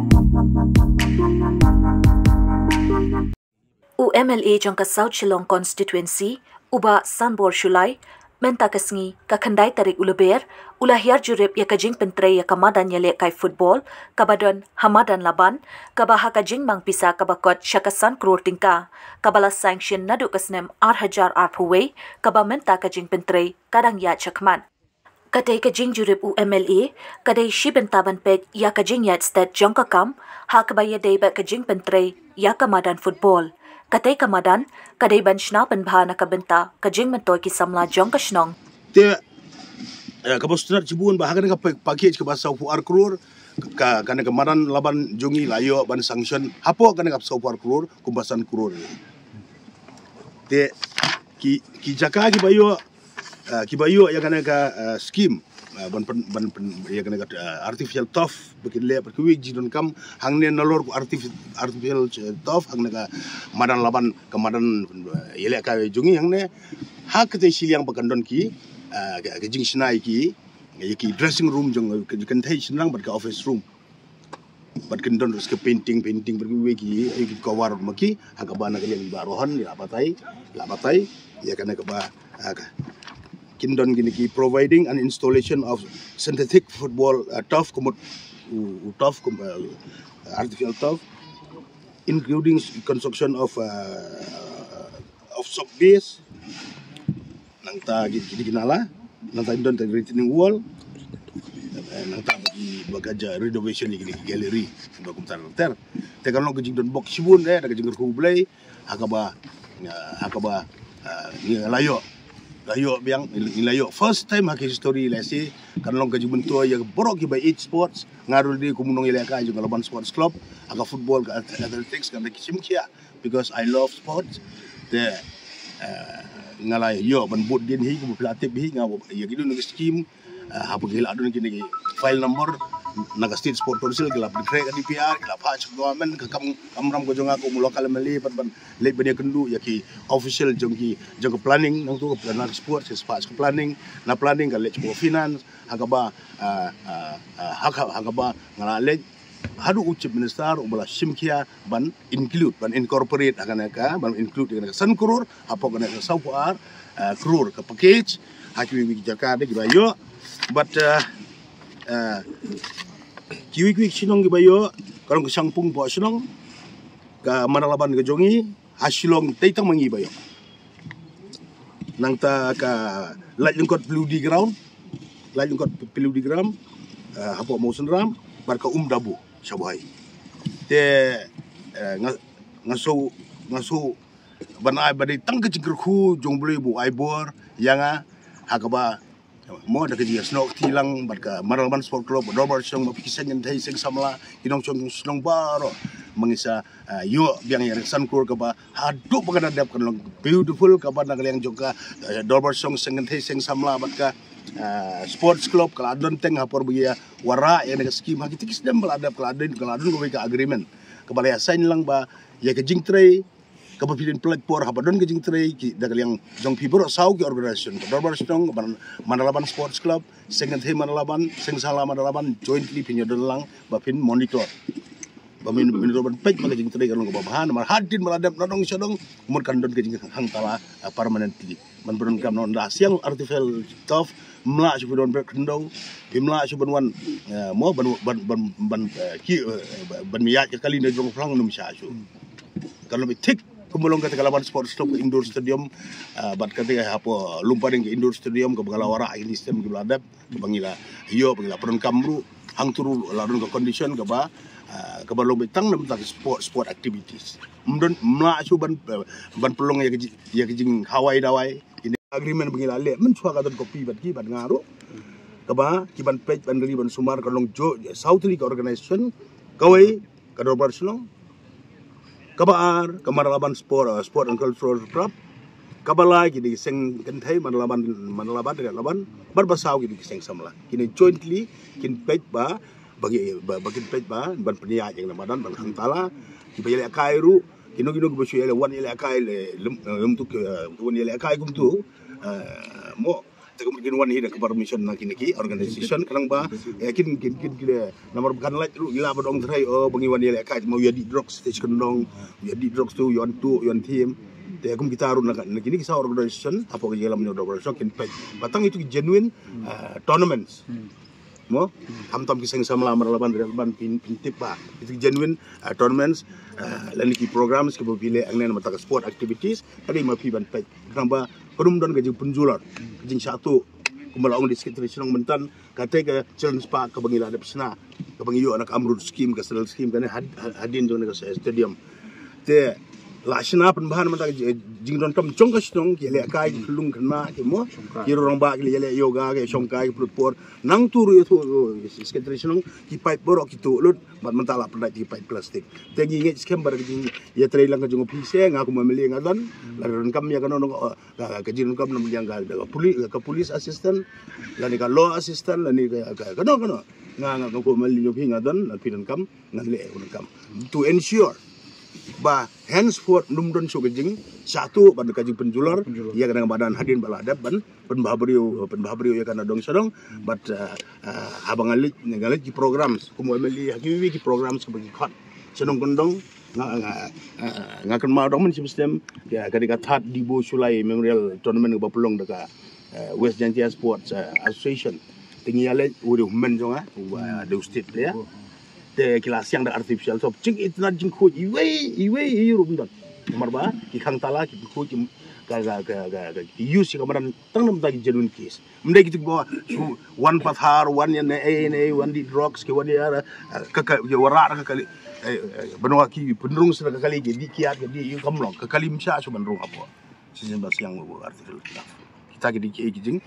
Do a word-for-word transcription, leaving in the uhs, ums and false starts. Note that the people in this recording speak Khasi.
U M L A jong ka South Shillong Constituency, u Bah Sanbor Shullai, mynta ka sngi, ka khyndai tarik u Lber, u la hiar jurip ïa ka jingpyntrei ïa ka madan ïalehkai football, kaba don ha Madan Laban, kaba ha ka jingmang pisa kaba kot sha ka san klur tyngka, kaba la sanction naduh ka snem ar hajar arphew wei, kaba mynta ka jingpyntrei ka dang ïaid shakhmat. Katei ka jingjurip u M L A, ka dei shi bynta ban peit ïa ka jingïaid sted jong ka kam, ha kaba ïadei bad ka jingpyntrei ïa ka madan football. Katei ka madan, ka dei ban shna pynbha na ka bynta ka jingmyntoi ki samla jong ka shnong. Te, eh, kaba sngewtynnat shibun ba ha kane ka pa-, package kaba sawphew ar klur, ka, kane ka Madan Laban jong ngi la ïoh ban sanction hapoh kane ka sawphew ar klur, kumba san klur. Te, ki, ki jaka kiba ïoh, ah, kiba ïoh ïa kane ka, ah, scheme, ah, ban pyn, ban pyn, ïa kane ka, ah, artificial turf, ba kin leh, ba kiwei jingdonkam hangne nalor ka artifi-, artificial, eh, turf, hangne ka Madan Laban, ka madan, eh, ïalehkai jong ngi hangne, ha katei shiliang ba kan don ki, ah, ka, ka jingshna ïa ki, ïa ki dressing room jong, ka, ka kynthei shynrang bad ka office room. Bad kin don ruh ka painting, painting bad kiwei ki, eh, ki cover ma ki, ha kaba na ka liang i Bah Rohan, i la batai, i la batai, ïa kane kaba, ah, ka, kin don kine ki providing and installation of synthetic football, ah, turf, ka mut u, u turf, ka, ah, artificial turf, including construction of, ah, of soft base, nangta ki, ki, ki nala, nangta don ta retaining wall, eh, nangta ba ki, ba ka ja renovation ïa kine ki gallery, ba kumta ter. Te kan long ka jingdon bok shibun, eh, da ka jingkyrkhu U Blei, ha kaba, eh, ha kaba, eh, ngi la ïoh, la ïoh biang, ngi la ïoh first time ha ka history lehse, kan long ka jingmyntoi ïa baroh kiba ïeit sports, nga ruh dei kum u nongïalehkai jong ka Laban Sports Club, ha ka football, ka athletics, ka shim khia, because I love sports. Te, eh, nga la ïoh ban bud dien hi, kumba phi la tip hi, nga ïa kito ki scheme, eh, haba ki la don kine ki file number na ka State Sports Council, ki la pynkhreh ka D P R, ki la pass ka government, ka kam, kamram ka jong nga kum u local M L A, ban, ban leit ban ïakynduh ïa ki official jong ki, jong ka planning, nangtu ka plan, na sports, ki pass ka planning, na planning ka leit sha finance, ha kaba, eh, eh, eh, ha ka, ha kaba nga la leit haduh u Chief Minister uba la shim khia ban include, ban incorporate ha kane ka, ban include ha kane ka san klur, hapoh kane ka sawphew ar, eh, klur ka package, ha kiwei kiwei ki jaka de kiba ïoh. But, eh, eh, kiwei kiwei ki shnong kiba ïoh, ka long ka Shangpung Pohshnong, ka Madan Laban ka jong ngi, ha Shillong tei tang ma ngi ba ïoh. Nangta ka Laitlyngkot Piliudi Ground, Laitlyngkot Piliudi Ground, eh, hapoh Mawsynram, bad ka Umdabu, Shabohai. Te, eh, nga, nga sngew, nga sngew, ban ai ba dei tang ka jingkyrkhu jong U Blei ba u ai bor ïa nga, ha kaba mo da ka jingïasnoh kti lang bad ka Madan Laban Sport Club, Dorbar Shnong, bad ki seng kynthei seng samla, ki nongshong shnong baroh, ma ngi sa, ah, ïoh biang ïa ka san klur kaba haduh ba ka dang dep kan long beautiful, kaba na ka liang jong ka, eh, Dorbar Shnong, seng kynthei seng samla bad ka, ah, Sports Club, ka la don teng ha por ba ïa wanrah ïa ka skim ha kito ki snem ba la dep, ka la don, ka la don kawei ka agreement kaba la ïa sign lang ba ïa ka jingtrei, kaba phi dang pynlait por haba don ka jingtrei, ki, da ka liang jong phi baroh saw ki organisation, ka Dorbar Shnong, ka Madan, Madan Laban Sports Club, seng kynthei Madan Laban, seng samla Madan Laban, jointly phin ïa don lang ba phin monitor, ba phin monitor ban peit ba ka jingtrei kan long kaba bha, namar hadien ba la dep na dong sha dong, mut kan don ka jinghangtala, ah, permanently. Ban pyndonkam noh da siang artificial turf, ym lah shuh phi don bad khyndew, phim lah shuh ban wan, eh, mo, ban, ban, ban, ban, eh, ki, eh, ban ïaid ka kali na jong phlang, ym shah shuh. Kan long beit thik kumba long kata ka Laban Sports Club, ka indoor stadium, eh, bad kata ka hapoh Lumparing ka indoor stadium, kaba nga la wanrah ïa ki snem kiba la dep, kaba ngi la ïoh, ba ngi la pyndonkam ruh, hangto ruh la don ka condition kaba, eh, kaba long beit tang na bynta ki sport, sport activities. Ym don, ym lah shuh ban, eh, ban pynlong ïa ka ji-, ïa ka jinghawai dawai. Kine agreement ba ngi la leh mynshuwa ka don copy bad ki bad nga ruh, kaba ki ban peit ban ri ban sumar, ka long jo, saw tylli ka organisation, kawei ka Dorbar Shnong, kaba ar ka Madan Laban Sport, uh, Sport and Cultural Club, kaba lai ki dei ki seng kynthei Madan Laban, Madan Laban, Madan Laban, bad ba saw ki dei ki seng samla. Kine jointly kin peit ba, ba ki, ba, ba kin peit ba ban pynïaid ïa kane ka madan, ban hangtala, kiba ïalehkai ruh, kino kino kiba shu ïaleh, wan ïalehkai, leh, lem, eh, lem tu ki, eh, wan ïalehkai kumtu, eh, mo, Te kum kin wan hi da ka permission na kine ki organization, khnang ba, eh, kin, kin, kin, kin, eh, namar ba kan lait ruh ïa la ba dong trai, oh, ba ngi wan ïalehkai, ma u ïa dih drugs te shi kyndong, u ïa dih drugs tu, u ïa tu, u ïa thiem. Te kum kita ruh na, na kine ki sa organization, hapoh ka jingïalam ïa u drugs kin peit ba tang itu ki genuine, eh, tournaments. Mo, khamtam ki seng samla mar la ban, ban pyn, pyntip ba itu ki genuine, eh, tournaments, eh, lane ki programs kiba phi leh hangne namar ka sport activities, ka dei ma phi ban peit. Khnang ba ka rum don ka jingpynjulor, ka jingshah tuh. Kumba la ong district treasurer myntan, kata ka children's park kaba ngi la dep shna, kaba ngi ïoh na ka AMRUT scheme, ka central scheme, kane had, had, hadien jong ne ka stadium. Te la shna pynbha namar ka jingdonkam jong ka shnong, ki lehkai, ki lung khynnah, ki mo, ki rangbah, ki leh yoga, ki shongkai, ki pynlut por. Nangtu ruh ïathuh, oh, secretary shnong, ki pipe baroh ki tuh lut, bad mynta la pyndait ki pipe plastik. Te ngi ngeit skhem ba da ka jingïatreilang ka jong u P C, nga kum M L A nga don, la donkam ïa kano, oh, ka, ka jingdonkam namar ïa ka, ka poli-, ka police assistant, lane ka law assistant, lane ka, ka, kano, kano. Nga, nga, nga kum M L A jong phi nga don, la phi donkam, ngan leh donkam. To ensure ba henceforth ym don shuh ka jingshah tuh bad ka jingpynjulor ïa ka dang ba don hadien ba la dep ban pynbha briew, pynbha briew ïa ka na dong sha dong. Bad, uh, uh, haba nga leit, nga leit ki programs kum M L A ha kiwei ki programs kaba ki khot sha dong kyndong, nga, nga, uh, nga kynmaw dong mynshwa snem ïa ka dei ka third Dibo Shullai Memorial Tournament kaba pynlong da ka, uh, West Jaintia Sports, uh, Association. Te ngi ïaleit u dei u hynmen jong nga, u, uh, dei u state player. Te ki la siang da artificial turf. Jingitynnad jingkhuid iwei, iwei, iwei ruh ym don. Namar ba ki khang tala, ki pynkhuid, ki, ka, ka, ka, ka, ka, ki use ïa ka madan tang namar ki genuine case. Ym dei kitu kiba wan pathar, wan ïa ne, eh, ne, wan dih drugs, ki wan ïa, eh, ka, ka, ïa warah ka kali, eh, eh, ban ong ki pynrung sha ka kali, ki dih kiad, ki dih ïa ka mlong, ka kali ym shah shuh ban rung hapoh. Shisien ba siang u artificial turf. Kita ki dei ki, eh, ki jing.